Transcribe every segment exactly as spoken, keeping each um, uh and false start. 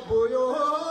Hello, hello.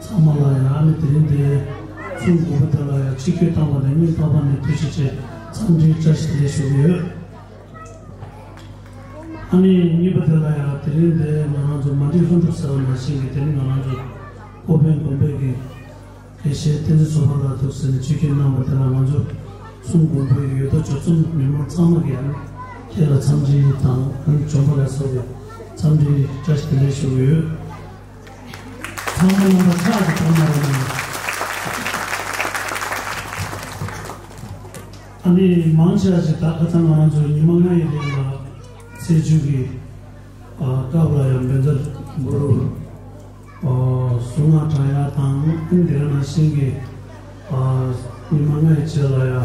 ཚང་མ་ལ་ཡང་ཨ་ནི་དེ་རིང་འདིར་ཚོགས་འགོ་པ་དེ་ལ་ཡང་ཆིབས་བསྒྱུར་བཏང་བ་ནས་སྙིང་ཐག་པ་ནས་ཐུགས་རྗེ་ཆེ། འཚམས་འདྲིའི་བཀྲ་ཤིས་བདེ་ལེགས་ཞུ་གི་ཡོད། ཨ་ནི་གཉིས་པ་དེ་ལ་ཡང་དེ་རིང་འདིར་ང་རང་ཚོ་མ་འགྲིག་ལྷུན་གྲུབ་ཟེར་བ་ནང་བཞིན་གྱི་དེ་རིང་ང་རང་ཚོ་ཀོ་ཕན་དགོན་པའི་གི་དགེ་བཤེས་བསྟན་འཛིན་བཟོད་པ་ལགས་འདུག་ཟེར་ནས་ཆིབས་བསྒྱུར་གནང་བ་དེ་ལ་ང་ཚོ་ཚོགས་འགོ་པའི་གི་ཡོད་དོ་ཅོག་ཚོམས་མི་མང་ཚང་མ་གིས་ཨ་ནི་ཁྱེད་ལ་འཚམས་འདྲི་དང་ཨ་ནི་བྱོན་པ་ལ་སོགས་པའི་འཚམས་འདྲིའི་བཀྲ་ཤིས་བདེ་ལེགས་ཞུ་གི་ཡོད། ཚང་མ་རྣམ་པ་ཕྱག་གིས་བསྡམས་གནང་རོགས་གནང་། ཨ་ནི་མང་ཆེ་བ་ཞིག་ད་ཁ་སང་ང་རང་ཚོའི་ཉི་མ་ལྔ་ཡི་རིང་ལ་ཚེས་བཅུ་གི་ཨ་སྐབས་ལ་ཡང་བཛྲ་གུ་རུ་ཨ་གཟུངས་སྔགས་བགྲང་ཡ་དང་ཨ་ནི་དེ་ག་ནང་བཞིན་གྱི་ཨ་ཉི་མ་ལྔ་ཡི་རྗེས་ལ་ཡང་ཨ་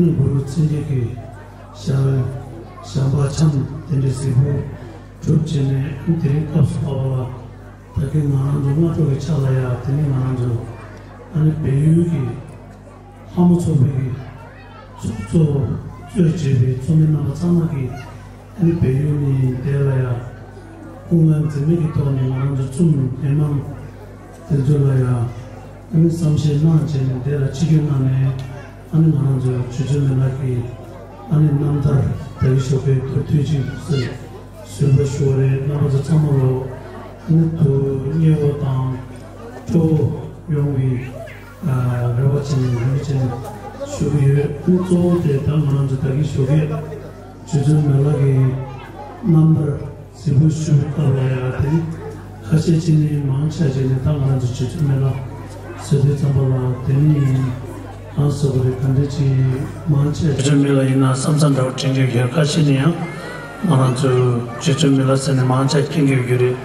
ནི་གུ་རུ་མཚན་བརྒྱད་ཀྱི་ཞལ་ཞལ་འབག་འཆམ་དེ་འདྲའི་གཟིགས་འབུལ་གྲུབ་བྱས་ནས་ཨ་ནི་དེ་རིང་སྐབས་སུ་བབས་པ་ལ་ད་གིན་ང་རང་ཚོ་སྔ་དྲོ་གི་ཆ་ལ་ཡང་དེ་ནས་ང་རང་ཚོ་ཨ་ནི་བལ་ཡུལ་གྱི་ལྷ་མོ་ཚོགས་པའི་གི་ཚོགས་གཙོ་གཙོས་བྱས་པའི་ཚོགས་མི་རྣམ་པ་ཚང་མ་གིས་ཨ་ནི་བལ་ཡུལ་ནས་འདིར་ལ་ཡང་སྐུ་ངལ་འཛེམས་མེད་ཀྱི་ཐོག་ནས་ང་རང་ཚོ་ཚོགས་མི་མི་མང་དེ་ཚོ་ལ་ཡང་ཨ་ནི་བསམ་ཤེས་གནང་བྱས་ནས་འདིར་ལ་ཆིབས་བསྒྱུར་གནང་ནས་ཨ་ནི་ང་རང་ཚོ་རྗེ་བཙུན་མི་ལ་གི་ཨ་ནི་རྣམ་ཐར་ད་གི་ཞོགས་པའི་མདོར་བསྡུས་ཅིག་ཟེར་ཞུས་པ་ཞུ་བ་རེད། རྣམ་པ་ཚོ་ཚང་མ་ལོ་ཨ་ནི་དུ་མཉེས་པོ་དང་སྤྲོ་བོ་ཡོང་བའི་རེ་བ་བྱས་ནས་ཡིད་ཆེས་ཞུ་གི་ཡོད། ཨ་ནི་གཙོ་བོ་དེ་ད་ང་རང་ཚོ་ད་གི་ཞོགས་ཀས་རྗེ་བཙུན་མི་ལ་གི་རྣམ་ཐར་གཟིགས་འབུལ་ཞུ་བའི་སྐབས་ལ་ཡང་དེ་ཁ་ཤས་ཅིག་ནི་མང་ཆེ་ཅིག་ནི་ད་ང་རང་ཚོ་རྗེ་བཙུན་མི་ལ་ཟེར་དུས་ཙམ་པ་ལ་དེ་ནི་ཡིན་ཨང་ཟེར་བ་རེད། ག་འདྲ་ཅིག་མང་ཆེ་རྗེ་བཙུན་མི་ལ་ཡིན་ན་བསམ་ས་འདྲ་བོ་དྲན་གྱི་ཡོད། ཁ་ཤས་ནི་ཡང་ང་རང་ཚོ་རྗེ་བཙུན་མི་ལ་ཟེར་ནས་མང་ཆེ་མཁྱེན་གྱི་ཡོད་རེད།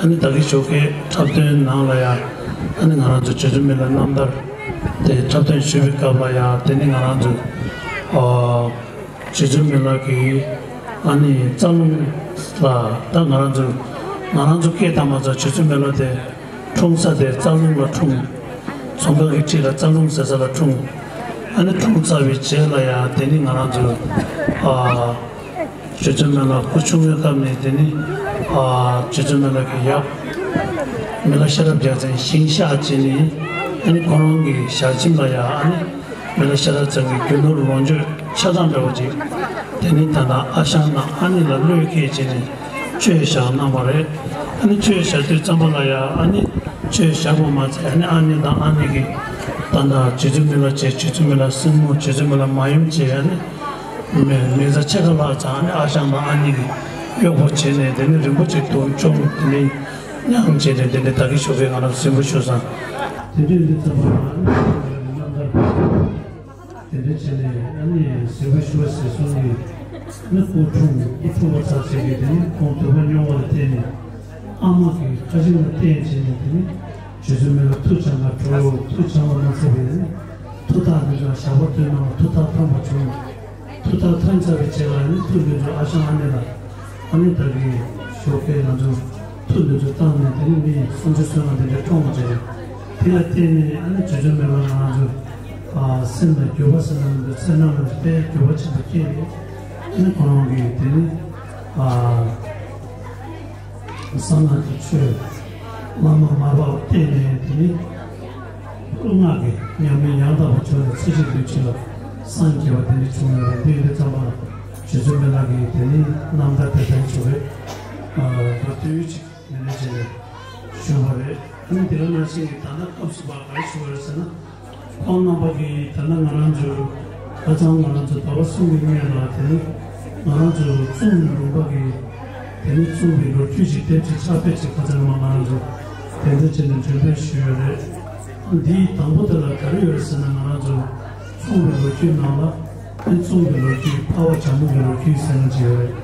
ཨ་ནི་ད་གི་ཞོགས་ཀས་འཁྲབ་སྟོན་ནང་ལ་ཡང་ཨ་ནི་ང་རང་ཚོ་རྗེ་བཙུན་མི་ལ་རྣམ་ཐར་དེ་འཁྲབ་སྟོན་ཞུ་བའི་སྐབས་ལ་ཡང་དེ་ནི་ང་རང་ཚོ་ཨ། རྗེ་བཙུན་མི་ལ་གི་ཨ་ནི་རྩ་རླུང་ལ་ད་ང་རང་ཚོ་ང་རང་ཚོ་སྐད་བཏང་མ་ཚད་རྗེ་བཙུན་མི་ལ་དེ་འཁྲུངས་ས་དེ་རྩ་རླུང་ལ་འཁྲུངས། ཚོང་ཁང་གི་འཁྲིས་ལ་རྩ་རླུང་ཟེར་ས་ལ་འཁྲུངས། ཨ་ནི་འཁྲུངས་ཚར་བའི་རྗེས་ལ་ཡང་དེ་ནི་ང་རང་ཚོ་ཨ་རྗེ་བཙུན་མི་ལ་སྐུ་ཆུང་བའི་སྐབས་ནས་དེ་ནི་ཨ་རྗེ་བཙུན་མི་ལ་གི་ཡབ་མི་ལ་ཤེས་རབ་རྒྱལ་མཚན་ཞིང་གཤེགས་བྱས་ནས་ཨ་ནི་ཁོ་རང་གི་ཞལ་ཆེམས་ལ་ཡང་ཨ་ནི། མི་ལ་ཤེས་རབ་རྒྱལ་མཚན་གྱི་རྒྱུ་ནོར་ལོངས་སྤྱོད་ཆ་ཚང་འདྲ་བོ་ཅིག་དེ་ནི་ད་ལྟ་ཨ་ཞང་དང་ཨ་ནེ་ལ་བློས་འཁེལ་བྱས་ནས་ཆོས་བཞག་གནང་བ་རེད། ཨ་ནི་ཆོས་བཞག་དུས་ཙམ་པ་ལ་ཡང་ཨ་ནི་ཆོས་བཞག་པ་མ་ཚད་ཨ་ནི་ཨ་ནེ་དང་ཨ་ནེ་གིས་ད་ལྟ་རྗེ་བཙུན་མི་ལ་བྱས། རྗེ་བཙུན་མི་ལ་སྲིང་མོ། རྗེ་བཙུན་མི་ལ་མ་ཡུམ་བྱས། ཨ་ནི་མི་མི་ཚེ་ཕྱེད་ཀ་ལྷག་ཙམ་ཨ་ནི་ཨ་ཞང་དང་ཨ་ནེ་གིས་ གཡོག་པོ་བྱས་ནས་དེ་ནི་རིན་པོ་ཆེ་དུང་ཅོང་དེ་ནི་མཉམ་བྱས་ནས་དེ་ནི་ད་གི་ཞོགས་པའི་ང་རང་གཟིམ་པོ་ཞུ་སང་། དེ་འདྲའི་འདི་ཚོ་བ་རྣམ་ཐར་དེ་འདྲ་བྱས་ནས་ཨ་ནི་གཟིམ་པོ་ཞུ་བ་ཟེར་སོང་ནི་ཨ་ནི་སྐུ་འཁྲུངས་སྐུ་འཁྲུངས་པ་ཚར་ཟེར་གི་དེ་ནི་ཁོང་འདོད་པ་སྙོམས་པ་ལ་བརྟེན་ནས་ཨ་མ་གི་ཁ་ཆེམས་ལ་བརྟེན་བྱས་ནས་དེ་ནི་རྗེ་བཙུན་མི་ལ་མཐུ་བྱང་ག་གྲོལ། མཐུ་བྱང་བ་མ་ཚད་པའི་ཨ་ནི་མཐུ་རྟགས་འདི་ཚོ་ཞགས་པ་སྟོད་ནང་ལ་མཐུ་རྟགས་ཐོན་པ་བྱུང་། མཐུ་རྟགས་ཐོན་ཚར་བའི་རྗེས་ལ་ནི་མཐུ་འདི་ཚོ་ཨ་ཞང་ཨ་ནེ་ལ་ཨ་ནེ་ད་གི་ཞོགས་ཀས་ང་ཚོ་མཐུ་འདི་ཚོ་བཏང་ནས་དེ་ནི་མི་སུམ་ཅུ་སོ་ལྔ་དེ་འདྲ་བཀྲོངས་པ་བྱས། དེ་ལ་བརྟེན་ནས་ཨ་ནེ་ཇོ་ཇོ་མེད་པ་ང་ཚོ་ཨ་སེམས་ལ་འགྱོད་པ་ཟེར་ན་མི་འདུག་ཚེ་རྣམས་ལ་དཔེ་འགྱོད་པ་ཆེན་པོ་སྐྱེས་ནས་ཨ་ནེ་ཁོ་རང་གིས་དེ་ནི་ཨ། གསང་སྔགས་ཀྱི་ཆོས་བླ་མ་མར་པ་བསྟེན་ནས་དེ་ནི་རླུང་སྔགས་ཀྱི་ཉམས་ལེན་ཡང་དག་པ་བྱུང་ནས་ཚེ་གཅིག་ལུས་གཅིག་ལ་སངས་རྒྱས་པ་དེ་འདྲ་བྱུང་ཡོད་རེད། འདི་འདི་ཙམ་པ་ཇོ་ཇོ་མེད་ལགས་ཀྱིས་དེ་ནི་རྣམ་ཐར་དེ་འདྲ་བྱུང་རེད། ཨ་ད་དུས་ཅིག་མི་ལས་བྱས་ནས་བྱུང་བ་རེད། ཨ་ནི་དེ་ག་ནང་བཞིན་གྱི་ད་ལྟ་སྐབས་སུ་བབ་ག་རེ་བྱུང་བ་རེད་ཟེར་ན། ཁོང་རྣམ་པ་གིས་ད་ལྟ་ང་རང་ཚོ་ཁ་སང་ང་རང་ཚོ་ཟླ་བ་གསུམ་གྱི་སྔོན་ལ་དེ་ནི་ང་རང་ཚོ་ཙུང་ལུང་པ་གིས་དེ་ནི་ཙུང་གི་ལོ་རྒྱུས་ཤིག་དེབ་ཅིག་ཕྱག་དཔེ་ཅིག་ཁ་སང་མ་ང་རང་ཚོ་དེ་འདྲ་བྱས་ནས་འགྲེམས་སྤེལ་ཞུས་ཡོད་རེད། འདིའི་དང་པོ་དེ་ལ་ག་རེ་ཡོད་རེད་ཟེར་ན། ང་རང་ཚོ་ཙུང་གི་ལོ་རྒྱུས་ནང་ལ་དེ་ཙུང་གི་ལོ་རྒྱུས་འཕགས་པ་ཇམ་མོ་གི་ལོ་རྒྱུས་ཟེར་ན་ཅིག་ཡོད་རེད།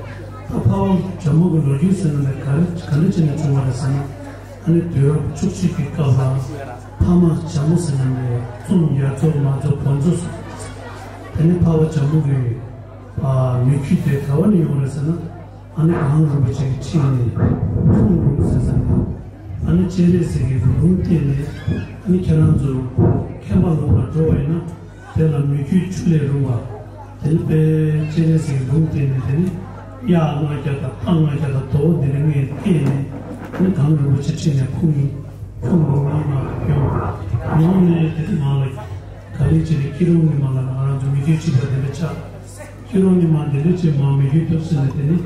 ད་འཕགས་པ་ཇམ་མོ་གི་ལོ་རྒྱུས་ཟེར་ན་ནི་ག་རེ་ག་འདྲ་བྱས་ནས་བྱུང་བ་རེད་ཟེར་ན། ཨ་ནི་དུས་རབས་བཅུ་གཅིག་གི་སྐབས་ལ་ཕ་མ་ཇམ་མོ་ཟེར་ན་ནི་ཙུང་ཡར་མཚོ་མར་མཚོ་བོད་མཚོ་སོགས། དེ་ནི་འཕགས་པ་ཇམ་མོ་གི་ཨ་མི་ཁྱུ་དེ་ག་བ་ནས་ཡོང་རེད་ཟེར་ན། ཨ་ནི་གངས་རིན་པོ་ཆེ་གི་འཁྲིས་ནས་ཁྱུང་ལུང་ཟེར་ཟེར་ནས། ཨ་ནི་སྤྱན་རས་གཟིགས་ཀྱི་ལུང་བསྟན་ནས། ཨ་ནི་ཁྱེད་རང་ཚོ་མཁན་པ་ལོག་པར་འགྲོ་བ་ཡིན་ན། དེ་ལ་མི་ཁྱུ་ཆུ་ལས་རུང་བ། དེ་ནི་དཔེ་སྤྱན་རས་གཟིགས་ལུང་བསྟན་ནས་དེ་ནི་གཡག་ལྔ་བརྒྱ་དང་རྟ་ལྔ་བརྒྱ་དང་དོ་དེ་ནི་ངས་བསྟན་ནས་ཨ་ནི་གངས་རིན་པོ་ཆེ་ཁྲིད་ནས་ཁུངས་ཁུངས་ལུང་ལ་མར་ཡོང་ཡོང་ནས་དེ་ནི་མར་ལ་ག་རེ་བྱས་ནས་སྐྱིད་རོང་གི་མར་ལ་ང་རང་ཚོ་མི་ཁྱུ་གཅིག་པ་དེ་འདྲ་ཆགས། སྐྱིད་རོང་གི་མར་དེ་འདྲ་བྱས་མར་མི་ཁྱུ་ཐུབ་ཟིན་ནས་དེ་ནི།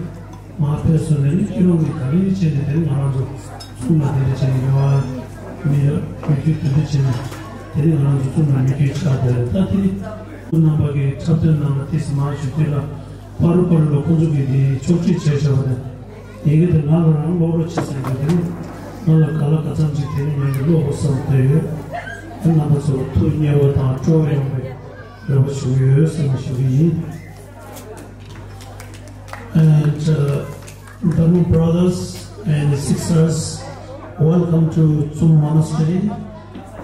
མར་ཕེབས་སོང་ནས་ནི་སྐྱིད་རོང་གི་ག་རེ་བྱས་ནས་དེ་ནི་ང་རང་ཚོ་ཚུར་ལ་དེ་འདྲ་བྱས་ནས་ཡོང་བ་མི་ཡོད། མི་ཁྱུ་དེ་འདྲ་བྱས་ནས་དེ་ནི་ང་རང་ཚོ་ཚུར་ལ་མི་ཁྱུ་ཆགས་བསྡད་རེད། ད་དེ་ནི་ཁོང་རྣམ་པ་གི་འཁྲབ་སྟོན་ནང་ལ་ཏིས་མར་ཞུ་དུས་ལ་པ་རུ་པ་རུ་ལ་ཁོང་ཚོ་གིས་དེ་ཕྱོགས་སྒྲིག་བྱས་བཞག་པ་དང་། ཡི་གེ་དེ་ང་ལ་རང་ཀློག་རོགས་བྱེད་ཟེར་གི་དེ་ནི་ང་ལ་ག་ལ་ག་ཙམ་ཅིག་དེ་ནི་ངས་ཀློག་དགོས་བསམ་བསྡད་ཡོད། ཁོང་རྣམ་པ་ཚོ་ཐུགས་མཉེས་པོ་དང་སྤྲོ་བ་ཡོང་བའི་རེ་བ་ཞུ་གི་ཡོད་ཟེར་ནས་ཞུ་གི་ཡིན། And uh, Dharma brothers and sisters, welcome to Tsum Monastery.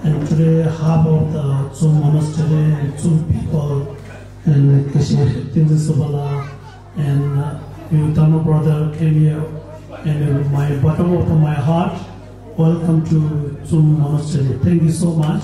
And today, half of the Tsum Monastery and Tsum people and Geshe Tenzin Sobala and uh, you Dharma brother came here, and uh, my bottom of my heart, welcome to Tsum Monastery. Thank you so much.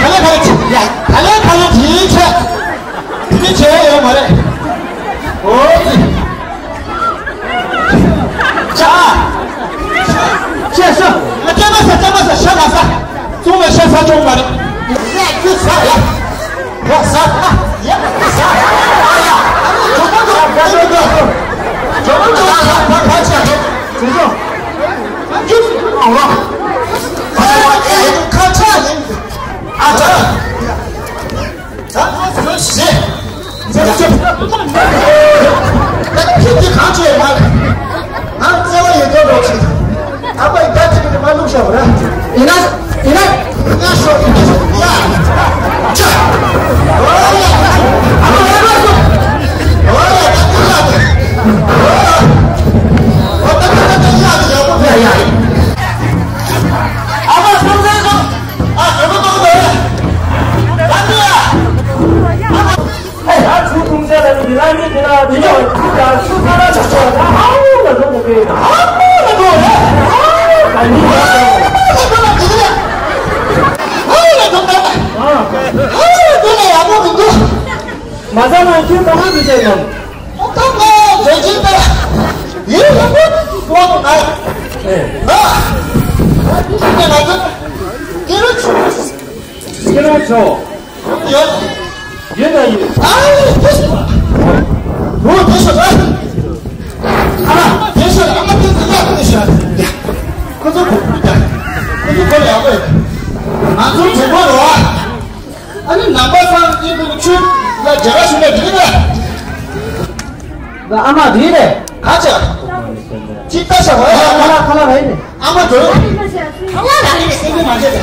ག་ལེ་ག་ལེ་ཡ། ག་ལེ་ག་ལེ་དེའི་ཆེད། དེ་ནི་བྱེད་ཡ་ཡོད་མ་རེད། འོ་ཙི། ཅ། ཅེས་སོ། ལ་ཅེ་མ་ས་ཅེ་མ་ས་ཤ་ལ་ས། ཙུང་ལ་ཤ་ས་ཅོང་མ་རེད། ཡ་ཅི་ས་ཡ། ཡ་ས་ཡ། ཡ་ས་ཡ། ཇོ་མོ་ཇོ་མོ་ཇོ་མོ་ཇོ་མོ་ཇོ་མོ་ཇོ་མོ་ཇོ་མོ་ཇོ་མོ་ཇོ་མོ། ཁ་ཆ་ཡིན། ཨ་ཅག་ད་ང་ཚོ་ཞེ། ང་ཚོ་ད་ཁྱེད་ཀྱིས་གང་བྱས་མ་རེད། ང་བརྩེ་བ་ཡོད་དོ་འགྲོ་ཆེ། ཨ་ཕ་ཡིས་ད་ཅི་གི་མ་བླུགས་ཤོག་ར། ཡིན་ན་ཡིན་ན། ང་ཤོག་ཡིན་ན་ཤོག་ཡ། ཅ། ཨ་ཕ་ཡ་མ་ཤོག་ཨོ་ཡ་ད་ཀུན་ལ་དེ། ཨོ་ད་ཀུན་ལ་དེ་ཡ་དེ་ཡ་པོ་ཡ་ཡ། ཨ་ཕ་སོང་ཟེར་སོང་། ཨ་ཟེར་མ་གཏོང་དོ། ད་ཀུན་ལ། ཨ་ཕ། ཨེ་ད་ཚུར་ཐུང་ཆ་ལ་ནི་ལ་ནི་དེ་ལ་དེ་ལ་ཚུར་ཁ་ལ་ཆ་ཆ་ད་ཧ་ཧུ་ལ་འགྲོ་དགོས་པས། ཧ་ཧུ་ལ་འགྲོ་རེད། ཧ་ཧུ་ལ་ནི་ཧ་ཧུ་ལ་འགྲོ་ད། ཧ་ཧུ་ལ་འགྲོ་ད་ཡག་པོ་མི་འདུག་མ་ཟ་ན་ཁྱོད་ག་པར་འགྲོ་བྱས་ནམ། ཨོ་ད་ང་འགྲོ་གིན་ད། ཡིན་ཡག་པོ་འདུག་ང་། ཨེ། ང་། ཁྱོད་ང་ཚོ་སྐྱེ་རུ་ཆུ། སྐྱེ་རུ་ཆུ། ཡོད། ཡོད་ན་ཡོད། ཨ་ནི་དེ་ཤོད་པ། འོ་དེ་ཤོད་པ། ཨ་མ་དེ་ཤོད། ཨ་མ་དེ་དེ་ཡག་པོ་ཤོད། ཡ། ཁོ་ཚོ་གོ་བོ་ཡ། ཁོ་ཚོ་གོ་ཡག་པོ་ཡོད། ང་ཚོ་གྲོགས་པོ་རེད་བ། ཨ་ནི་ནང་པ་སངས་རྒྱས་པའི་ཆོས་ལ་རྒྱལ་བ་ཞུ་ན་འགྲིག་གི་རེད། ང་ཨ་མ་རེད་རེད། ག་ཅི། ཅི་ལྟ་བྱ་བ། ཁ་ལག་ཁ་ལག་རེད་རེད། ཨ་མ་འགྲོ། ཁ་ལག་རེད་རེད། སེམས་མ་བྱེད་དེ།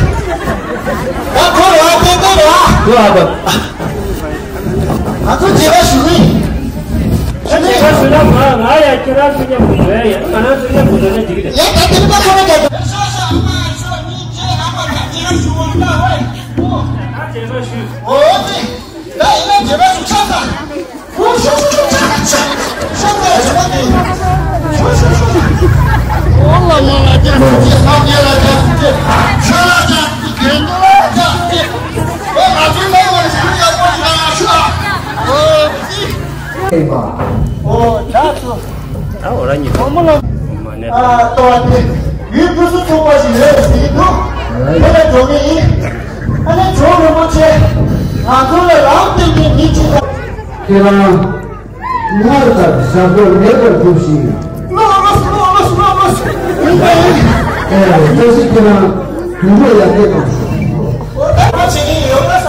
ད་ཁོ་རེད་བ། ཏན་ཏན་རེད་བ། ང་ཚོ་རྒྱལ་བ་ཞུ་གི་ཡིན། རྒྱལ་བ་ཞུ་ན་ང་ང་ཡ་ཁྱེད་རང་ཚོ་མཉམ་དུ་འགྲོ་ཡ་ཡིན། ང་རང་ཚོ་མཉམ་དུ་འགྲོ་ན་འགྲིག་གི་རེད། ཡ་ད་དེ་ནི་ད་ཁོ་རང་རྒྱལ་བ། ད་རྒྱལ་བ་ཞུ། འོ་དེ། ད་ཡིན་ན་རྒྱལ་བ་ཞུ་ཆགས་ས། ཧུ་ཤུ་ཤུ་ཤུ་ཆགས་ ཨོ་ཆགས་སོང་། ད་འོ་ར་ཉིད་དུ་མ་ནས། ཨ་ལྟོ་བ་དེ་ཡུལ་ཕུན་སུམ་ཚོགས་པ་ཞིག་རེད་ཟེར་གྱི་འདུག་དེ་ལ་འགྲོ་གི་ཡིན། ཨ་ནི་ཇོ་རིན་པོ་ཆེ་ང་ཚོ་ལ་ལམ་སྟོན་མཁན་མི་གཅིག་དང་། ཁྱེད་རང་སྔར་ལྟར་ཞབས་ཏོག་ལེགས་པར་སྒྲུབས་ཤིག་ལོ་ལོ་ལོ་ལོ་ལོ་ལོ། ཡིན་པ་ཡིན། ཨེ་བཀྲ་ཤིས་ཁྱེད་རང་དུད་འགྲོ་ཡར་རྒྱས་གཏོང་ཤོག་ཨོ་ད་བྱེད་ཀྱི་ཡོད་ན་ས།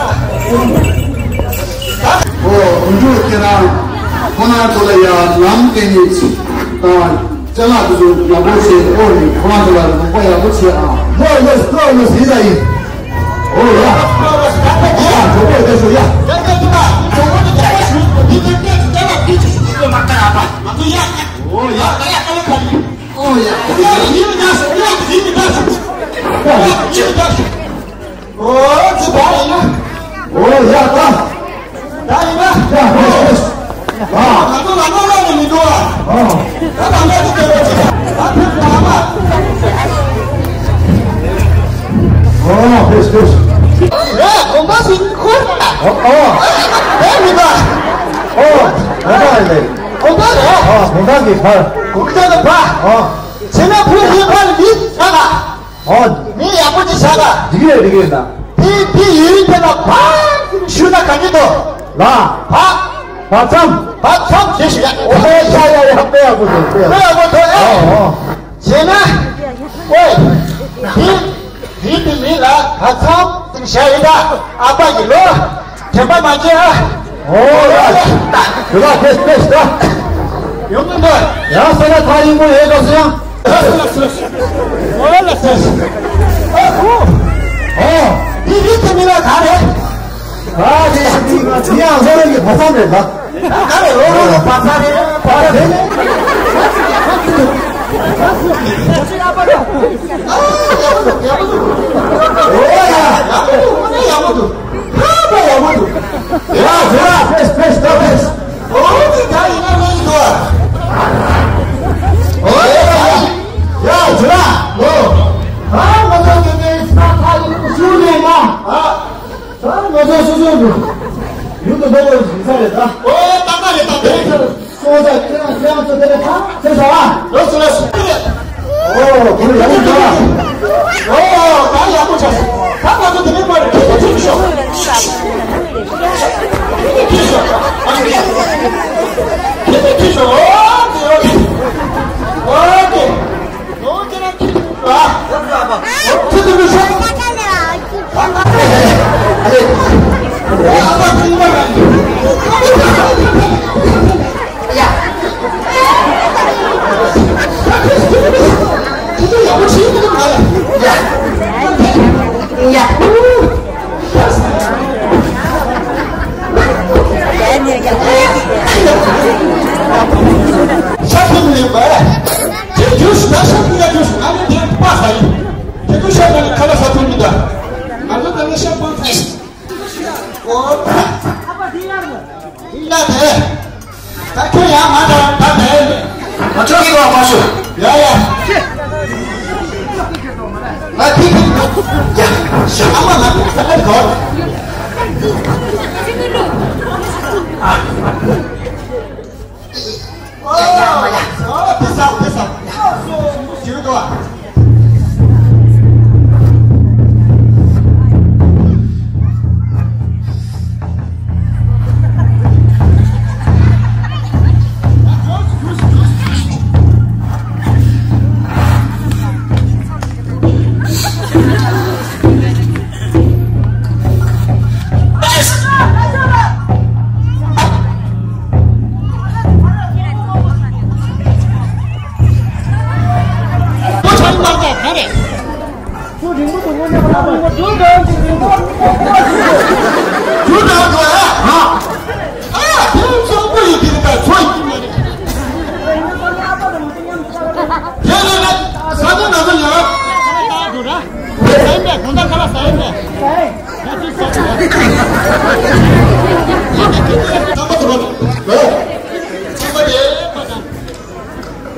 ཨོ་དུད་འགྲོ་ཁྱེད་རང་ཁོ་ན་ཚོ་ལ་ཡར་ལམ་སྟོན་མཁན་ཅིག་དང་། ཅ་ལག་དེ་ཚོ་ཡག་པོ་བྱས། ཨོ་ནི་ཁོ་རང་ཚོ་ལ་རོགས་པ་ཡག་པོ་བྱས་ཨ། ལོ་ལོ་ལོ་ལོ་ཟིན་ད་ཡིན། ཨོ་ཡ། ཨོ་ཡ་རོགས་པ་ཡག་པོ་བྱས་ཡ། ཨོ་ཡ། ཨོ་ཡ། ཨོ་ཡ། ཨོ་ཡ། ཨོ་ཡ། ད། ད་ཡིན་ན། ཡ། ཧེ། ཨ། ང་ཚོ་ལ་ནོར་ལོག་ནས་མི་འགྲོ་བ། ཨ། ད་ད་ལྟ་ཅི་སྐད་པ་ཅི། ད་ཕེབས་ཐུབ་མ། ཨོ་ཧེ་ཧེ། ཡ་དགོན་པ་ཞིག་འཁོར། ཨོ་ཨོ། དེ་མི་འདུག་ཨོ་དགོན་པ་རེད། དགོན་པ་རེད། ཨོ་དགོན་པ་གི་ཕར། དགོན་པ་གི་ཕར། ཨོ། བྱས་ན་བོད་ཀྱི་ཕར་མི་ཆགས་ལ། ཨོ། མི་ཡག་པོ་ཅིག་བཞག་ལ། འགྲིག་རེད་འགྲིག་རེད་ད། དེ་དེ་ཡུལ་དེ་ལ་ཕར་ཞུ་ན་ག་འདྲ་འདུག་ལ། བག་བག་མཚམས། བག་མཚམས་ཞེས་ཞུ་ཡ། ཨོ་ཡ་ཡ་ཡ། དཔེ་ཡག་པོ་འདུག་དཔེ་ཡག་པོ། དཔེ་ཡག་པོ་འདུག་ཨེ། ཨོ་ཨོ། བྱས་ན། ཨོ། དེ་དེ་དེ་མི་ལ་བག་མཚམས་ཞིག་བཞག་ཡིན་ད། ཨ་ཕ་ཡི་ལོ། དྲན་པ་མ་བརྗེད་ཨ། ཨོ་ཡ། དེ་ལ་ཕེབས་ཕེབས་ད། ཡོང་གི་འདུག་ཡང་ས་ལ་ཐག་རིང་པོ་ཡོད་དོ་སེ་ཡང་། ཨོ། ཨོ། འདི་རིགས་དེ་མི་ལ་ག་རེད། ཨ་དེ་དེ་ཡང་ལྷོ་རོང་གི་བ་ཚང་རེད་ལ། ག་རེ་ལྷོ་རོང་གི་བ་ཚང་རེད། བ་ཚང་རེད། ཨོ་ཡ། ཡག་པོ་འདུག་ཨོ་ཡ། ཡག་པོ་འདུག་ཧ་པ་ཡག་པོ་འདུག་ཡ་ཟེར་ལ་ཕེབས་ཕེབས་ད་ཕེབས། ཨོ་ཙི་ད་ཡིན་ན་ལོ་ཡིན་དོ། ཨོ་ཡ་ཡ་ཟེར་ལ་ལོ། ཨ་ང་ཚོ་དེ་ནས་ས་ཁ་ཡིན་ཞུ་ནས་ན། ཨ་ད་ང་ཚོ་སོ་སོ་ཡུལ་དུ་འགྲོ་བའི་ཡིན་ས་རེད་ད། ཨོ་ད་ད་རེད་ད་དེ་རེད། སོང་ཙང་ཁྱེད་རང་ཁྱེད་རང་ཚོ་དེ་ལ་ཐང་ཆད་སོང་ཨ། ལགས་སོ་ལགས་སོ། ཨོ་དེ་ལ་ཡག་པོ་འདུག་ཨ། ཨོ་ད་ཡག་པོ་ཆགས་སོང་། ད་ང་ཚོ་དེ་རིང་མར་ཁྱེད་ཚོ་ཁྲིད་ཤོག་ཁྱེད་ཚོ་ཁྲིད་ཤོག་ཨ་ནི་ཁྱེད་ཚོ་ཁྲིད་ཤོག་ཨོ་དེ་ཨོ་དེ་ཨོ་དེ། ཤ་ཐུབ་མིན་པས། དེ་རྒྱུ་ཞིག་ད་ཤ་ཐུབ་ཡ་རྒྱུ་ཞིག་ཨ་ནི་དེ་པ་ས་ཡིན། དེ་རྒྱུ་ཤ་ད་ནི་ཁ་ལ་ས་ཐུབ་མི་འདུག་ང་ཚོ་ད་ནི་ཤ་པ་ས་ཡིན། ཨོ། ཡ་དེ། ད་ཁྱོད་ཡང་ང་དང་ད་དེ། ང་ཚོ་གི་བ་མ་ཤོད། ཡ་ཡ། ང་ཐིག་ཐིག་ཡ། ཤ་ཨ་མ་ང་ཐིག་ས་ཨ་གོ། ཨོ། ཨོ་དེ་ས་དེ་ས། ཞུ་དོ།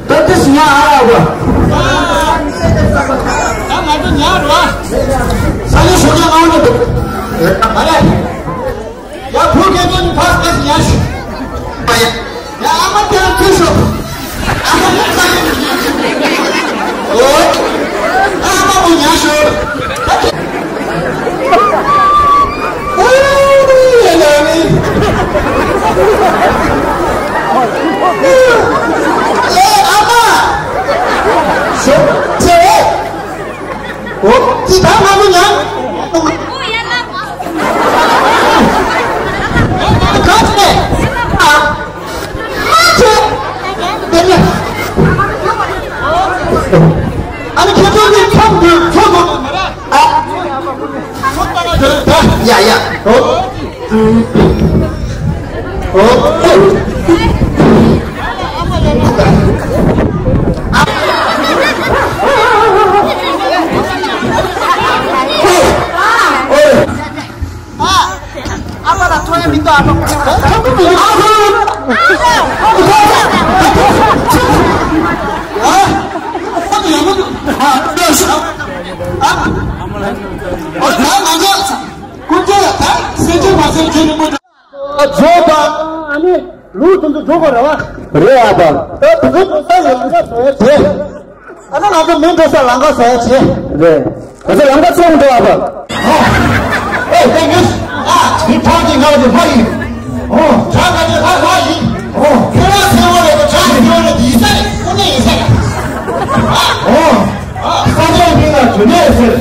ད་ཏིས་ཉ་ཨ་ར་བ། ད་ང་ཚོ་ཉ་ར་བ། ས་ལེ་ཤོ་ཉ་ང་འོ་ན་འདུག་ཨ་ར། ཡ་བུ་གེ་ཏོ་ནི་ཕ་ཏིས་ཉ་ཤི། ཨོ། ཨ་མ་མོ་ཉག་ཤོར། ཨོ། ཡ་ལ་ནི། ཨེ་ཨ་མ། ཤོ་ཆེ། ཨོ། ཅི་ད་མ་མོ་ཉག་ག་ཚོད། ཨ། ཨ་ཚོད། དེ་ནས། ཨ་ནི་ཁྱེད་ཚོ་ནི་ཚོགས་འདུ་ཚོགས་འདུ། ཨ། ཡ་ཡ། ཨོ། ཨོ། ཨ། ཨ་ཕ་ལ་ཐོ་ཡ་མི་འདུག་ཨ་ཕ་ཁོ་ན། ཨ། ཨ། ཨ། ཨ། ཨ། ང་ཚོ་ཀུན་མཁྱེན་ལ་ད་སེམས་ཅན་མ་སེམས་ཅན་ནི་མོ། ཨ། ཇོ་དང་ཨ་ནི་ལུག་དེ་ཚོ་འགྲོ་དགོས་རེད་བ། རེད་ཨ་ཕ། ཨ། དེ་ཚོ་འགྲོ་ས་ཡོད་ན་ཟེར་དེ། ཨ་ནི་ང་ཚོ་མི་འགྲོ་ས་ལམ་ཁ་བཟོ་ཡ་བྱེད། རེད། ང་ཚོ་ལམ་ཁ་ཚོང་འགྲོ་བ། ཨོ། ཨེ་ཏེ་ངེས། ཨ། འདི་ཕག་གི་ང་ཚོ་ཕག་ཡིན། ཨོ། བྱ་ང་ཚོ་ཕག་ཕག་ཡིན། ཨོ། ཁྱོད་རང་ཚེ་བ་རེད་པ། བྱ་ངའི་ཚེ་བ་རེད། འདི་ཡིན་ས་རེད། དངོས་གནས་ཡིན་ས་རེད། ཨོ། ཨ། ས་ཆའི་མིང་ལ་འབྱོར་ནས་ཟེར།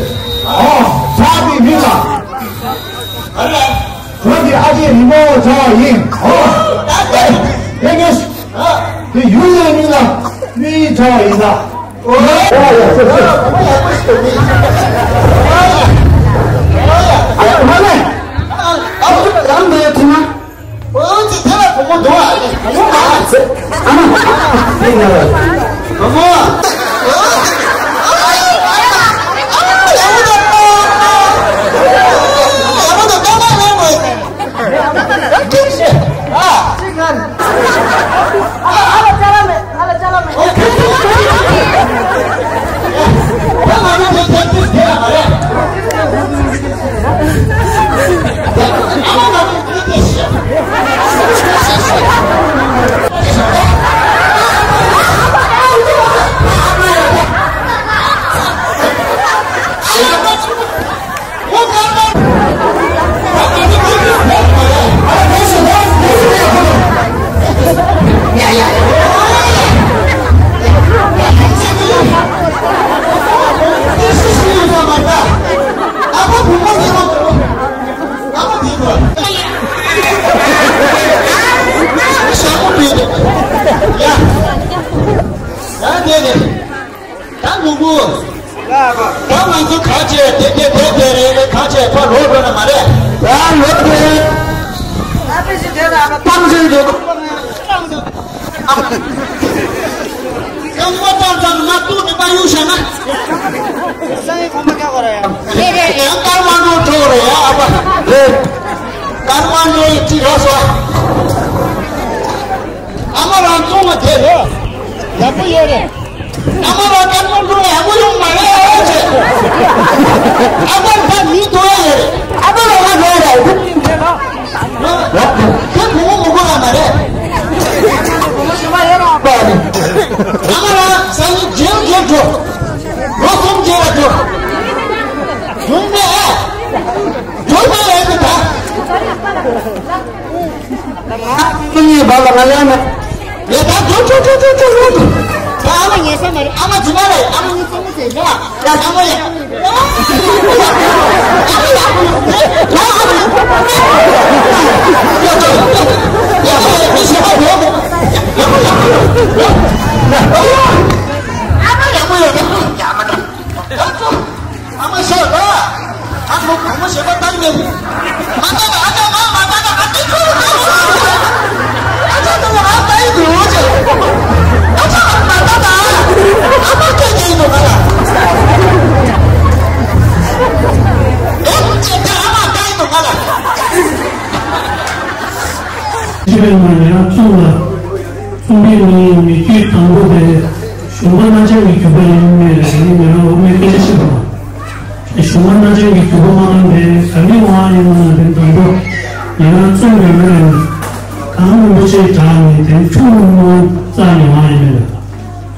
ཨོ། བྱ་གི་མིང་ལ། ཨ་རེད། བོད་ཀྱི་ཨ་ཅེ་རི་མོ་བྱ་བ་ཡིན། ཨོ། ད་ལྟ་ཡིན་ངེས། ཨ། དེ་ཡུལ་ལས་མིན་ལ་མི་བྱ་བ་ཡིན་ལ། ཨོ་ཡ་ཡ་ཡ། ཨོ་ཡ་ཡ། ཨ་ཡ། ཨ་ཡ། ཨ་ཡ། ཨ་ཡ། ཨ་ཡ། ཨོ་ཙི་དེ་ལ་བུ་མོ་འདུག་ཨ། བུ་མོ་མ་ཨ་ཙི། ཨ་མ། བུ་མོ། ད་ནུ་གུ། ད་ང་ཚོ་ག་བྱས་དེ་དེ་དེ་དེ་རེད་རེད། ག་བྱས་ཕར་ལོག་འགྲོ་ན་མ་རེད། ད་ལོག་དེ། ཨ་ཕ་ཞིག་དེ་ལ་ཨ་ཕ་ཏང་ཞིག་འགྲོ། ཨ་ཕ། ཀང་པོ་ཏང་ཙང་མ་ཏུ་ནི་པ་ཡུ་ཤ་ན། སང་ཡི་ཁོ་མ་ཀ་གོ་ར་ཡ། རེད་རེད། ཡང་ཀར་མ་འགྲོ་འགྲོ་རེད་ཡ་ཨ་ཕ། རེད། ཀར་མ་འགྲོ་ཡི་ཏི་ར་སོ། ཨ་མ་རང་ཚོང་མ་དེ་རེད། ཡག་པོ་ཡོད་རེད། ཨ་མ་རང་ཀར་མ་འགྲོ་ཡག་པོ་ཡོང་མ་རེད་ཨ་ཅེ། ཨ་མ་ད་མི་དོ་ཡ་རེད། ཨ་མ་རང་ང་རེད་རེད། ཁྱོད་བུ་མོ་མོ་གོ་ལ་མ་རེད། ཨ་མ་རང་སང་ཉིན་རྒྱལ་རྒྱལ་འགྲོ། ལོ་གསུམ་རྒྱལ་ལ་འགྲོ། ཡོང་ནས་ཨ། འགྲོ་ནས་ཨེ་ནི་ད། ང་ཚོ་གཉིས་བར་ལ་ང་ལ་ནི། ཡ་ད་འགྲོ་འགྲོ་འགྲོ་འགྲོ་འགྲོ། ད་ཨ་མ་ཉལ་ས་མ་རེད། ཨ་མ་རྫུན་མ་རེད། ཨ་མ་ངའི་སེམས་པ་ཟེར་ཡ། ཡ་ཨ་མ་ཡ། ཨ་མ་ཤོག་ལ། ཨ་ཁུ་བུ་མོ་ཞེ་པོ་ལྟ་གི་མེད། མ་ལྟ་ན་ཨ་ཅག་ང་མ་ལྟ་ན་ཨ་ཏི་ཁུ་རུ་ཁུ་རུ། ཨ་ཅག་ད་ང་ལྟ་ཡི་འདུག་ཅེ། ཨ་ཅག་ང་མ་ལྟ་ན་ཨ་མ་སྐད་རྒྱག་གི་འདུག་ང་ལ། ཨེ་ཅེ་ད་ཨ་མ་ལྟ་ཡི་འདུག་ང་ལ། ཅི་བས་མ་ཡང་ཚོང་ལ། ཚོང་པའི་ངོས་ནས་མི་སྐྱོད་དང་པོ་དེ་གཞུང་པ་རྣམ་ཅན་གྱི་རྒྱུད་པ་ཡིན་མིན་ལ་ངས་མི་རང་དབུ་མའི་སྐད་ཆ་བཤད་པ། གཞུང་པ་རྣམ་ཅན་གྱི་རྒྱུད་པ་མ་ལོན་པས་ག་ནས་དབང་ཡིན་ན་དེ་དང་པོ་ཡིན་ན་བཙུན་མོའི་མི་ལ་གང་རིན་པོ་ཆེའི་བྲག་ནས་དེ་ཁྱུང་རིན་པོ་རྩ་ནས་དབང་ཡིན་མིན་ལ།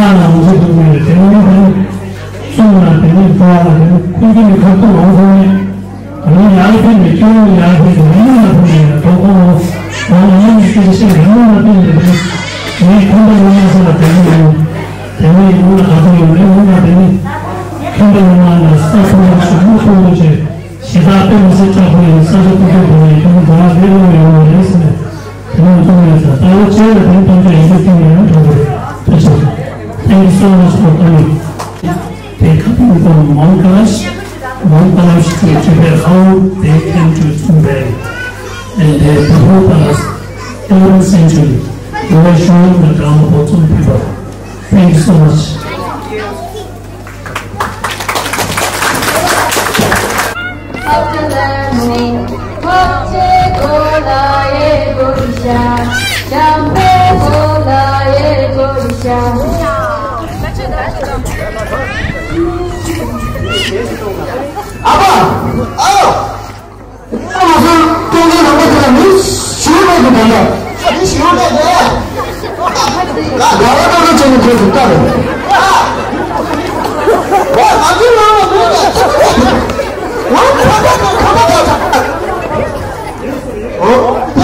ལ་ང་ཚོ་འདུག་ནས་དེ་ནི་དེ་ནི་གསུང་ལ་དེ་ནི་འགྲོ་བ་ལ་དེ་ནི་ཁོང་ཚོ་ནི་ཁ་ཐུག་ལོང་སོང་ནས། ང་ཡར་ཕེབས་ནས་སྐྱོ་བོ་ཡར་ཕེབས་ནས་མི་ལ་ཕེབས་ནས་གྲོགས་པོ་ང་ལ་ཡང་སྐད་ཆ་བཤད་རང་ལ་ཕེབས་ནས་ངས་ཁྱོད་ལ་ཡང་ས་ལ་དེ་ནི་ཡོང་དེ་ནི་ཡོང་ལ་ག་ཚོད་ཡོང་ནས་ཡོང་ལ་དེ་ནི་ཁྱོད་ལ་ཡོང་ལ་ས་ཐོག་ལ་ཞུགས་མུ་མཐོ་པོ་བྱས་ཞེ་དྲག་དཔེ་མི་སྲིད་དྲག་པོ་ཡིན། ས་ཆ་ཐུག་ཐུག་དེ་ནི་ཁྱོད་ལ་ལས་སླ་བོ་ཡོང་བ་རེད་ཟེར་ནས་དེ་ནི་ཐུག་ཡོད་ས་ལྟ་བ་བྱས་ལ་དེ་ནི་ཐམས་ཅད་ཡིན་པ་ཐུག་ཡོང་ཐུག་པ་རེད། ཐུགས་རྗེ་ཆེ། Thank you so much for coming. They coming from Mount Kailash, Mount Kailash to Tibet, how they came to Tumbel, and they promote us eleventh century. We were showing the Dharma for some people. Thank you so much. ཨ་ཕ། ཨ། ཨ་མ་སོང་། སྟོན་ཁའི་ལམ་པ་དེ་ལ་མི་ཞིག་མེད་དུ་བསྡད་ཡ། མི་ཞིག་མེད་དེ། ང་དགའ་བ་ཏོག་ཏོག་བྱས་ནས་ཁོས་སུ་ལྟ་རེད། ཨ། ང་ཚོའི་ནང་ལ་མི་མེད། ང་ཁ་པར་དང་ཁ་པར་དང་། ཨོ། ཨོ།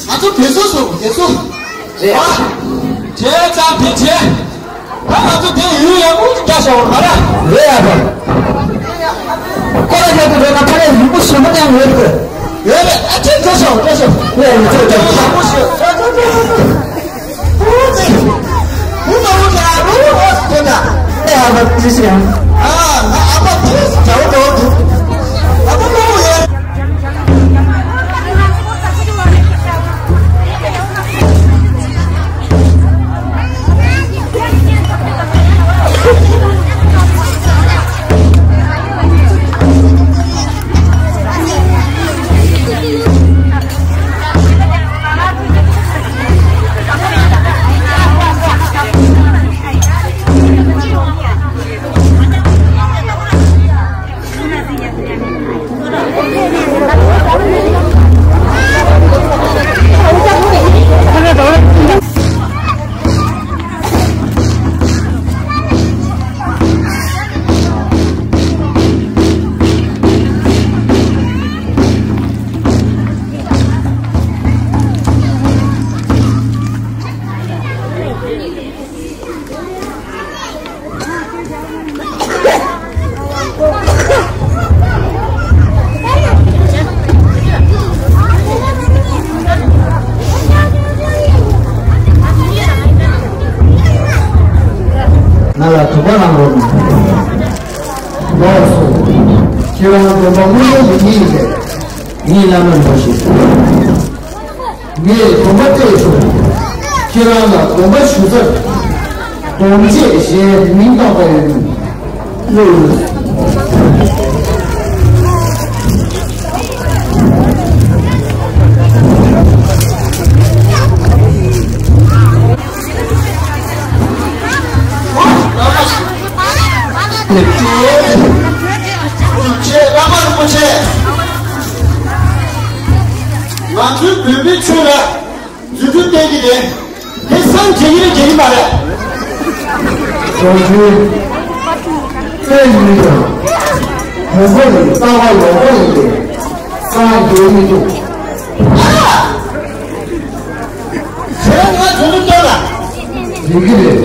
ང་ཚོ་དེ་ཚོ་སོང་དེ་ཚོ། རེད། ཨ། བྱས་ཙང་དེ་བྱས། ད་ང་ཚོ་དེ་ཡུལ་ཡག་པོ་ཅིག་རྒྱག་བཞག་པ་རེད། རེད་ཡ་ད། ཀོ་ལ་རྒྱག་གི་རེད་ན་ཕ་རེད། ཡུལ་པོ་ཞིམ་པོ་མཉམ་ཡོད་རེད། ཡོད་རེད། ཨ་ཅེ་འགྲོ་ཤོག་འགྲོ་ཤོག་ཡ་ཡ་ཚོ་ཡག་པོ་ཞིག་འགྲོ་འགྲོ་འགྲོ་འགྲོ། ཨུ་ཙི། ཨུ་ཙི་ཨུ་ཙི་ཨ་རུ་ཨོ་ཙི་ཏེ་ད། ཨེ་ཨ་བ་ཙི་ཤི་ཡང་། ཨ་ང་ཨ་བ་ཙི་ཞའོ་འགྲོ་འགྲོ། ཨ་བ་ལོ་ཡ། ལགས་སོ། ཁྱེད་རང་སྡོམ་པ་དངོས་གནས་ཀྱི་མི་ཡིན་པས། ངའི་བླ་མ་འདྲ་ཞིག་ངས་སྡོམ་པ་སྤྲད་ཆོག་ཁྱེད་རང་ལ་སྡོམ་པ་ཞུ་ཚར། སྡོམ་བཅས་ཞེས་མིང་བཏགས་པ་ཡིན། ང་ཚོའི་བོད་པའི་ཆོས་ལ་རྫུ་འཕྲུལ་བསྟན་གྱི་རེད། དེ་སངས་རྒྱས་ཡིན་རྒྱ་ཡིན་མ་རེད། ཞོགས་ཇུས། རྩེ་ཡིན་ཀྱང་། བོད་པ་ཡི་ལྟ་བ་ལོག་པ་ཡིན་ཏེ། སངས་རྒྱས་མི་འདུག་ཁྱེད་ང་ཚོ་ནི་ལྟོས་ལ། ཡིན་གྱི་རེད།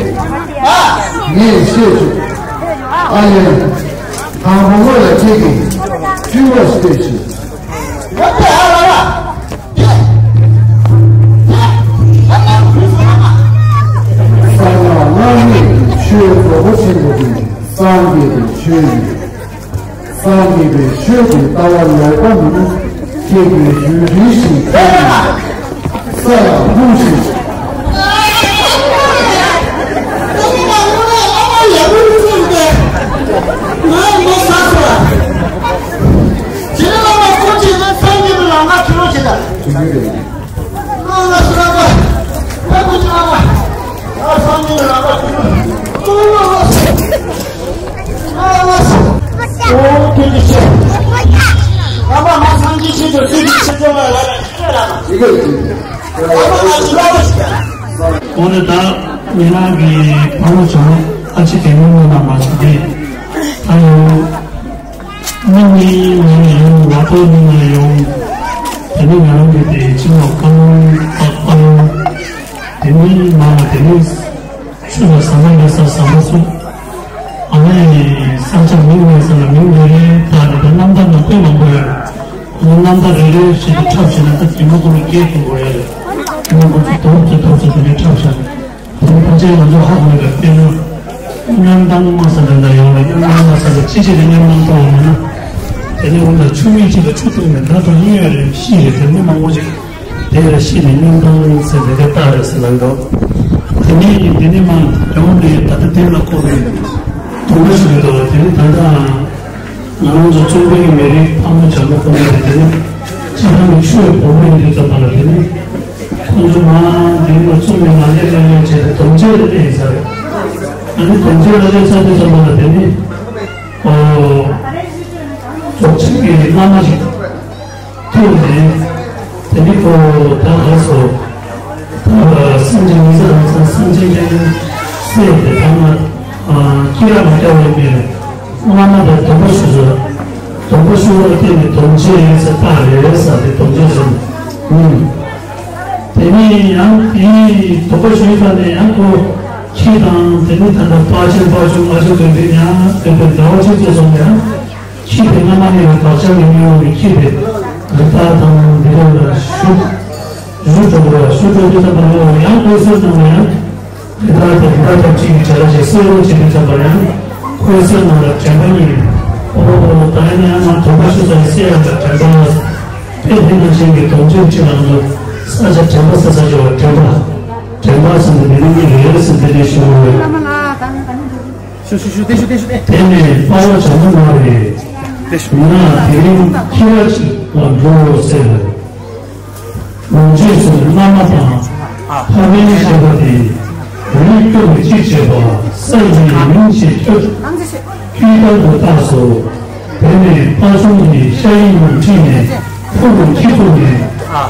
ཨ། ངས་ཤེས་ཐུབ། ཨ་ལན། དང་པོ་ངོ་ལ་ཁྱེད་ཀྱིས་སྤྲུལ་པ་སྤེལ་ཞིག་ང་ཚོ་ཧ་ལ་ལ། གསང་སྔགས་སྔགས་མེད་ཀྱི་ཆོས་རྫོགས་པ་ཆེན་པོ་དེ་སངས་རྒྱས་པའི་ཆོས་ཡིན། སངས་རྒྱས་པའི་ཆོས་ཀྱི་ལྟ་བ་ལོག་པ་མིན་ན་ཁྱེད་ཀྱིས་ཞུ་རིན་ཞིག་ཁྱེད་ཀྱིས་ས་ཡང་ལྷུང་ཞིག་འོ་ན་ད་ཉེ་རང་གི་ཕ་མ་བྱུང་ཨ་ཅེ་དེ་མོ་མི་མ་མ་ཟེར་ཏེ། ད་ཡང་མི་གཉིས་མི་ཡོང་བ་ཏོ་མི་མ་ཡོང་། དེ་ནི་ང་རང་གི་དེ་ཅི་ལོ་ཀང་ཀང་ཀང་། དེ་ནི་མ་མ་དེ་ནི། ཆུ་ལ་ཟ་མ་ལ་ས་ཟ་མ་སུ། ཨ་མའི་ས་ཆ་མིང་ལ་ས་ལ་མིང་རེ་རེ་ད་རེ་ད་རྣམ་ཐར་ནང་དཔེ་མང་པོ་ཡོད་རེད། ཁོང་རྣམ་ཐར་རེ་རེ་བཞིན་དུ་འཁྲབ་བྱས་ན་ད་དེ་མ་ཁོ་རུ་སྐད་ཐོན་དགོས་ཡ་རེད། དེ་མ་ཁོ་ཚོ་དོག་ཚོད་དོག་ཚོད་དེ་འདྲའི་འཁྲབ་བྱ་རེད། དེ་ནི་ཕལ་ཆེར་ང་ཚོ་ཧ་གོ་ཡོད་པ་དཔེར་ན། མཉམ་དང་མ་ས་ལ་ད་ཡོང་ལ་མཉམ་དང་མ་ས་ལ་ཅི་བྱེད་དེ་མཉམ་དང་ཐོག་ཡོང་ན། དེ་ནི་འོ་ན་ཆུ་མིག་ཅིག་ལ་ཆུ་བཏུང་ནས་ད་དང་གཉིས་ཡོད་རེད་ཤི་རེད་དེ་མི་མང་པོ་ཅིག་དེ་ལ་ཤི་ནས་མཉམ་དང་ཟེར་དེ་ག་རྟགས་རེད་ཟེར་ལབ་འདུག་དེ་ནས་དེ་ནས་མ་ཡོང་ནས་ད་ལྟ་དེ་ལ་ཁོ་རེ་དུང་ལ་ཞུ་འདུག་དེ་ནས་ད་ལྟ་ང་རང་ཚོ་ཚོང་པའི་མི་རིགས་ཕ་མ་བྱ་མོ་ཁོ་ན་རེད། དེ་ནས་སྤྱི་བཏང་གི་ཆོས་བོར་བའི་དུས་ཙམ་པ་ལ་དེ་ནས་ཁོང་ཚོ་མ་དེ་ནས་ཚོང་པའི་ང་ལས་ལས་ལས་བྱས་ཏེ་དམ་བཅའ་ལས་ལས་ཡིན་ས་རེད། ང་ནི་དམ་བཅའ་ལས་ལས་ས་དུས་ཙམ་པ་ལ་དེ་ནས་ཨོ་རྫོགས་ཆེན་གྱི་བླ་མ་ཞིག་ཐུག་ནས་དེ་ནི་ཁོ་ད་ལ་སོ། ད་སེམས་ཅན་མི་ཚེ་རང་སང་སེམས་ཅན་ཀྱང་སེམས་དེ་ཐ་མ་ཁྱི་ར་མ་སྐྱ་བའི་མེད་བླ་མ་དང་སྡོམ་པ་ཞུ་ཚོ། སྡོམ་པ་ཞུ་བར་བརྟེན་ནས་སྡོམ་བྱེད་ཡིན་ཟེར་རྟགས་རེད་ཟེར་ཏེ་སྡོམ་བྱེད་ཟེར། ཨུམ། དེ་ནས་ཡང་དེའི་སྡོམ་པ་ཞུས་ཙམ་ནས་ཡང་ཁོ་ཁྱི་དང་དེ་ནི་ད་ལྟ་དཔའ་ཆེན་དཔའ་ཆུང་ང་ཚོ་དོན་དུ་ཡང་དེ་འདྲ་ཟླ་བ་གཅིག་ཙམ་སོང་ཡང་། ཁྱི་དེ་སྔ་མ་ནས་བག་ཆགས་ལས་མི་འོང་བའི་ཁྱི་དེ་རི་དྭགས་དང་འདི་འདྲ་ལ་ཞུ། ཞུ་འགྲོ་དགོས་ཞུ་འགྲོ་དུས་ཙམ་པ་ལ་ཡང་དཔེ་སྲོལ་ནང་ལ་ཡང་རི་དྭགས་དེ་རི་དྭགས་ཐབས་གཅིག་གི་བྱ་ལ་ཞིག་གསོད་རོགས་བྱེད་དུས་ཙམ་པ་ལ་ཡང་དཔེ་སྲོལ་ནང་ལ་དྲན་པ་གཉིས། ཨོ་ཧོ་ཧོ་ད་ཡིན་ན་ཡང་ང་དོན་པ་ཞུ་ས་ཡིན་སེ་ཡང་ལ་དྲན་པ་ལ། དཔེ་དེ་ནང་བཞིན་གྱི་དོན་ཆེན་གཅིག་ལ་ང་ཚོ་ས་ཆ་དྲན་པ་ས་ས་ཆ་བ་དྲན་པ། དྲན་པ་ཟེར་ནས་འདི་ནི་གཉིས་རེད་ཟེར་འདི་འདྲའི་ཞུ་དགོས་རེད། ཞུ་ཞུ་ཞུ་བདེ་ཞུ་བདེ་ཞུ་བདེ། དེ་ནས་དཔའ་བོ་བྱ་མོ་མ་རེད། བདེ་ཞུ། མི་ན་དེ་རིང་ཁྱི་ར་ཅིག་ལ་འགྲོ་ཟེར། ལོངས་སྤྱོད་ཚོའི་བླ་མ་དང་ཕ་རྒན་ཞེས་པ་དེ་རི་ལུས་སྐྱོ་བའི་ཅིག་བྱེད་པ་ས་ཡི་མིང་ཞེས་ཐོས། ཁྱི་ལྟར་དུ་བཏགས་སོ། དེ་ནས་དཔའ་ཆུང་གིས་ཤ་ཡི་ནང་ཁྲིད་ནས་ཕུ་རུ་ཁྱི་ཐུག་ནས་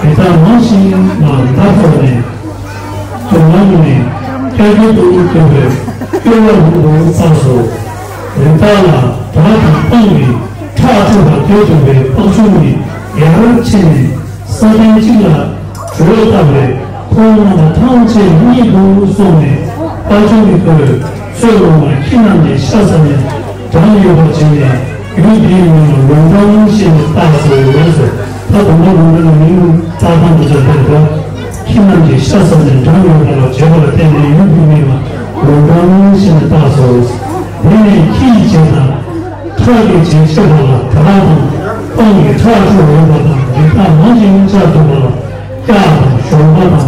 རི་དྭགས་མང་ཞིག་ལ་མདའ་ཕོག་ནས། དོ་སྣང་ནི་སྐྱ་ཀྱི་སྟོབས་ཀྱིས་བསྐྱོད་པའི་སྐྱོ་བ་ལྷུན་པོ་བསགས་སོ། རི་དྭགས་ལ་དགྲ་དང་སྤང་གིས་ཁྲག་འཁྲུགས་པ་དེ་མཐོང་བའི་དཔའ་ཆུང་གིས་ཡར་ཕྱིན་ནས་ས་སྟེང་གཅིག་ལ་གྲོས་བཏབ་པས་ཁོང་རྣམ་པ་ཐམས་ཅད་གཉིད་དུ་སོང་ནས་དཔའ་ཆུང་གིས་ཁོའི་ཚོད་ལོངས་པར་ཁྱི་རྣམས་ཀྱི་ཤ་ཟ་ནས་གྲང་ཡོད་པར་བྱས་ནས། ཡུལ་འདིའི་མིང་ལ་ལུང་ཀྲང་ཞེས་བཏགས་སོ་ཟེར། ད་དུང་ལུང་ཀྲང་གི་མིང་བཏགས་སྟངས་འདི་ཚོ་དེར་འདུག་ཁྱི་རྣམས་ཀྱི་ཤ་ཟ་ནས་འགྲམ་ཡོང་བ་ལ་བྱེད་པ་ལ་བརྟེན་ནས་ཡུལ་འདིའི་མིང་ལ་ལུང་ཀྲང་ཞེས་བཏགས་སོ། དེ་ནས་ཁྱི་ཡི་རྗེས་དང་། ཁྲག་གི་རྗེས་ཆོད་པ་ལ་དྲག་དང་། སྤང་གི་ཁྲག་འཁྲུ་འོས་པ་དང་། རིགས་བདག་མང་ཞིང་ཆགས་ཐུབ་པ་ལ་སྐྱག་དང་། གཞོང་པ་དང་།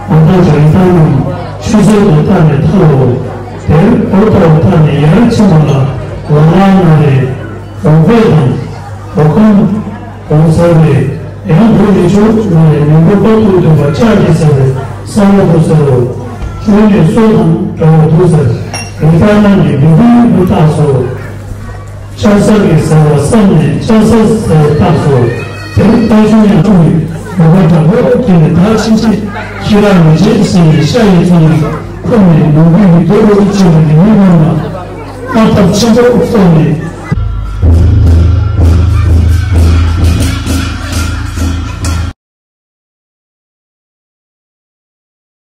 མ་དག་རིགས་བདག་རྣམས་ཆུད་ཟོས་པ་ལྟར་ནི་ཐལ་ལོ། དེར་འོ་ལྟ་བུ་ཐག་ནི་ཡར་ཕྱིན་པ་ལ་ལ་ལ་ན་རེ། འོ་འབད་དང་། འོ་ཁམ། འོ་ཟ་རེ། ཡང་འགྲོ་མི་ཆོག་ན་རེ། མི་འགྲོ་བར་དུ་འདོད་པ་ལྕགས་ཀྱི་ཟ་རེ། ས་ལ་དུ་ཟ་རོ། ཆུ་ནི་སོ་དང་འདྲ་བ་འདུག་ཟེར། རིགས་བདག་རྣམས་ནི་མི་འདུལ་དུ་བཏགས་སོ། ལྕགས་ཟ་གི་ཟེར་བ་བསམ་ནས་ལྕགས་ཟ་ཟེར་བཏགས་སོ། དེར་རྟ་ཞོན་ཡང་འཁྲུངས་ནས་ནུས་པ་དྲག་པོ་སྐྱེས་ནས་བདག་ཕྱིན་ཆད་ཁྱི་ར་མི་བྱེད་ཟེར་ནས་ཤ་ཡི་ཚོང་ནས་ཁོ་ནས་ནོར་བུ་ཡི་རྡོ་རུ་ཕྱིན་པ་ནི་མི་རྣམས་ལ་དམག་འཐབ་ཆེན་པོ་སོང་ནས།